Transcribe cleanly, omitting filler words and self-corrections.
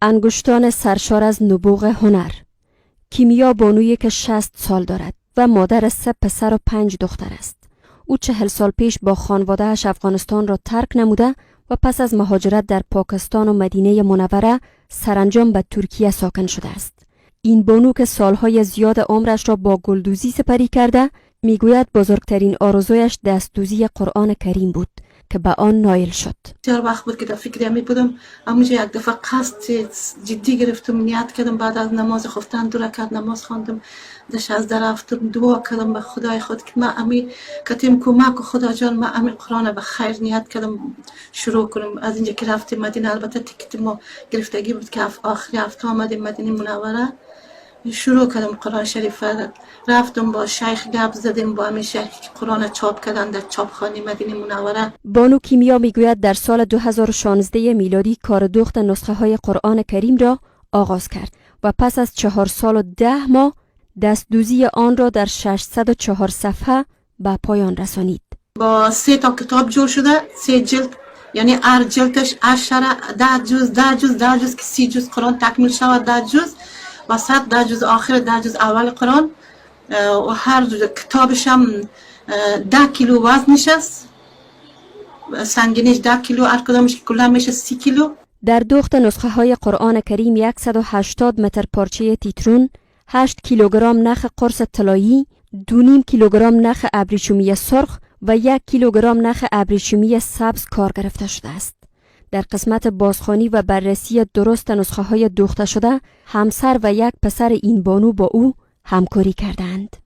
انگشتان سرشار از نبوغ هنر. کیمیا بانویی که 60 سال دارد و مادر سه پسر و پنج دختر است. او 40 سال پیش با خانوادهش افغانستان را ترک نموده و پس از مهاجرت در پاکستان و مدینه منوره، سرانجام به ترکیه ساکن شده است. این بانو که سالهای زیاد عمرش را با گلدوزی سپری کرده، میگوید بزرگترین آرزویش دستدوزی قرآن کریم بود که به آن نایل شد. بسیار وقت بود که در فکر همی بودم. همونجا یک دفعه قصد جدی گرفتم، نیت کردم. بعد از نماز خفتن دو رکعت نماز خواندم، در سجده رفتم، دعا کردم به خدای خود که من امی کتیم کمک کو، خدا جان، من امی قرآن به خیر نیت کردم شروع کنم. از اینجا که رفتیم مدینه، البته تیکت ما گرفتگی بود که آخری هفته آمدیم مدینه منوره، شروع کردم قرآن شریف. رفتم با شیخ گپ زدیم، با همین شیخ که قرآن چاپ کردن در چاپخانه مدینه منوره. بانو کیمیا میگوید در سال 2016 میلادی کار دوخت نسخه های قرآن کریم را آغاز کرد و پس از 4 سال و 10 ماه دستدوزی آن را در 604 صفحه به پایان رسانید. با سه تا کتاب جور شده، سه جلد، یعنی هر جلدش 10، 10 جز، 10 جز، 10 جز که 30 جز قرآن تکمیل شود. 10 جز وسط، 10 جز آخر، 10 جز اول قرآن و هر کتابش هم 10 کیلو وزنش است، سنگینیش 10 کیلو، هر کدامش که کلا میشه 30 کیلو. در دوخت نسخه های قرآن کریم 180 متر پارچه تیترون، 8 کیلوگرم نخ قرص طلایی، 2.5 کیلوگرم نخ ابریشمی سرخ و 1 کیلوگرم نخ ابریشمی سبز کار گرفته شده است. در قسمت بازخوانی و بررسی درست نسخه های دوخته شده، همسر و یک پسر این بانو با او همکاری کردند.